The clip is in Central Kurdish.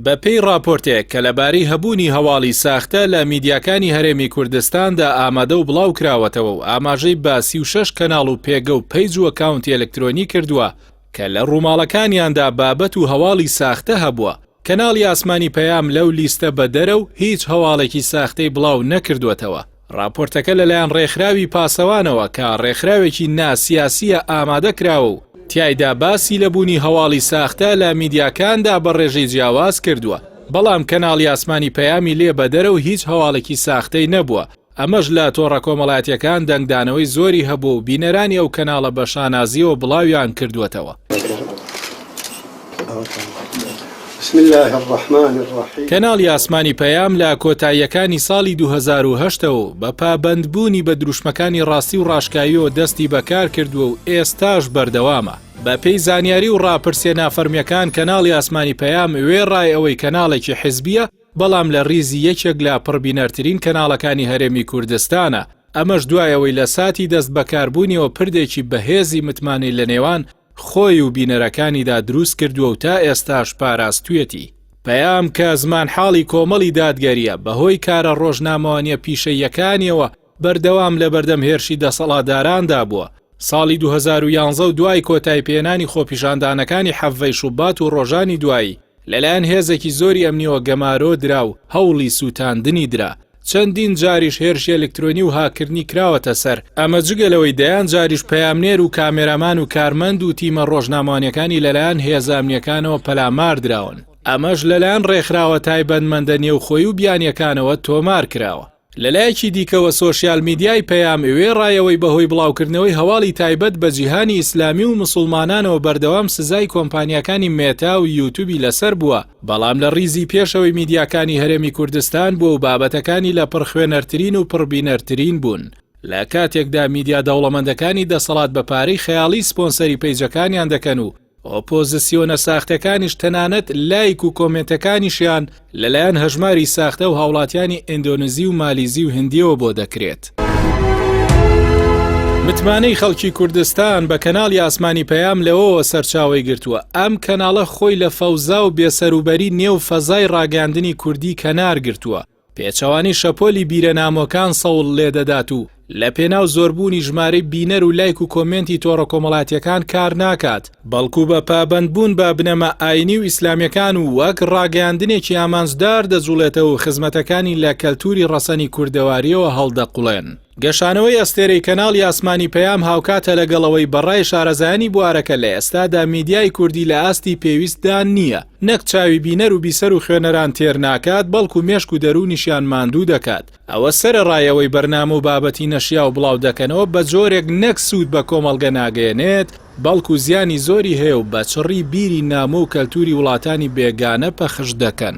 بەپێی ڕاپۆرتێک کە لەبارەی هەبوونی هەواڵی ساختە لە میدیاکانی هەرێمی کوردستاندا ئامادە و بڵاوکراوەتەوە و ئاماژەی بە 36 کەناڵ و پێگە و پەیج و ئەکاونتی ئەلکترۆنی کردووە کە لە ڕووماڵەکانیاندا بابەت و هەواڵی ساختە هەبووە، کەناڵی ئاسمانی پەیام لەو لیستە بەدەرە و هیچ هەواڵێکی ساختەی بڵاو نەکردووەتەوە. ڕاپۆرتەکە لەلایەن ڕێکخراوی پاسەوانەوە کە ڕێکخراوێکی نا سیاسییە ئامادە کراوە و تیایدا باسی لە بوونی هەواڵی ساختە لە میدیاکاندا بە ڕێژەی جیاواز کردووە، بەڵام کەناڵی ئاسمانی پەیامی لێ بەدەرە و هیچ هەواڵێکی ساختەی نەبووە، ئەمەش لە تۆڕە کۆمەڵایەتیەکان دەنگدانەوەی زۆری هەبووە و بینەرانی ئەو کەناڵە بە شانازیەوە بڵاویان کردووەتەوە. کەناڵی ئاسمانی پەیام لە کۆتاییەکانی ساڵی 2008 ەوە و بە پابەندبوونی بە دروشمەکانی ڕاستی و ڕاشکاویەوە دەستی بەکار کردووە و ئێستاش بەردەوامە. بەپێی زانیاری و ڕاپرسیە نافەرمیەکان کەناڵی ئاسمانی پەیام وێڕای ئەوەی کەناڵێکی حزبیە، بەڵام لە ڕیزی یەکێک لە پڕبینەرترین کەناڵەکانی هەرێمی کوردستانە، ئەمەش دوای ئەوەی لە ساتی دەست بەکاربوونیەوە پردێکی بەهێزی متمانەی لە نێوان خۆی و بینەرەکانیدا دروست کردووە و تا ئێستاش پاراستویەتی. پەیام کە زمانحاڵی کۆمەڵی دادگەرییە، بەهۆی کارە ڕۆژنامەوانییە پیشەییەکانیەوە بەردەوام لەبەردەم هێرشی دەسەڵاتداراندا بووە، ساڵی 2011 و دوای کۆتایپێنانی خۆپیشاندانەکانی حەڤەی شوبات و ڕۆژانی دوایی، لەلایەن هێزێکی زۆری ئەمنیەوە گەمارۆ درا و هەوڵی سووتاندنی درا، چەندین جاریش هێرشی ئەلکترۆنی و هاککردنی کراوەتە سەر، ئەمە جگە لەوەی دەیان جاریش پەیامنێر و کامێرامان و کارمەند و تیمە ڕۆژنامەوانیەکانی لەلایەن هێزە ئەمنیەکانەوە پەلامار دراون، ئەمەش لەلایەن ڕێکخراوە تایبەتمەندە نێوخۆیی و بیانیەکانەوە تۆمار کراوە. لەلایەکی دیکەوە سۆشیال میدیای پەیام وێڕای ئەوەی بەهۆی بڵاوکردنەوەی هەواڵی تایبەت بە جیهانی ئیسلامی و مسوڵمانانەوە بەردەوام سزای کۆمپانیاکانی مێتا و یوتوبی لەسەر بووە، بەڵام لە ڕیزی پێشەوەی میدیاکانی هەرێمی کوردستان بووە و بابەتەکانی لە پڕخوێنەرترین و پڕبینەرترین بوون. لە کاتێکدا میدیا دەوڵەمەندەکانی دەسەڵات بە پارەی خەیاڵی سپۆنسەری پەیجەکانیان دەکەن و ئۆپۆزسیۆنە ساختەکانیش تەنانەت لایک و کۆمێنتەکانیشیان لەلایەن هەژماری ساختە و هاوڵاتیانی ئیندۆنزی و مالیزی و هندیەوە بۆ دەکرێت. متمانەی خەڵکی کوردستان بە کەناڵی ئاسمانی پەیام لەوەوە سەرچاوەی گرتووە ئەم کەناڵە خۆی لە فەوزا و بێسەروبەری نێو فەزای ڕاگەیاندنی کوردی کەنار گرتووە پێچەوانەی شەپۆلی بیرە نامۆکان سەوڵ لێدەدات و لە پێناو زۆربوونی ژمارەی بینەر و لایک و کۆمێنتی تۆڕە کۆمەڵاتیەکان کار ناکات، بەڵکو بە پابەندبوون بە بنەما ئاینی و ئیسلامیەکان و وەک ڕاگەیاندنێکی ئامانجدار دەجوڵێتەوە و خزمەتەکانی لە کەلتوری ڕەسەنی کوردەواریەوە هەڵدەقوڵێن. گەشانەوەی ئەستێرەی کەناڵی ئاسمانی پەیام هاوکاتە لەگەڵ ئەوەی بەڕای شارەزایانی بوارەکە لە ئێستادا میدیای کوردی لە ئاستی پێویستدا نییە، نەک چاوی بینەر و بیسەر و خوێنەران تێر ناکات، بەڵکو مێشک و دەروونیشیان ماندوو دەکات. ئەوە سەرەڕای ئەوەی بەرنامە و بابەتی نەشیاو بڵاو دەکەنەوە بە جۆرێک نەک سوود بە کۆمەڵگە ناگەیەنێت، بەڵکو زیانی زۆری هەیە و بە چڕی بیری نامۆ و کەلتوری وڵاتانی بێگانە پەخش دەکەن.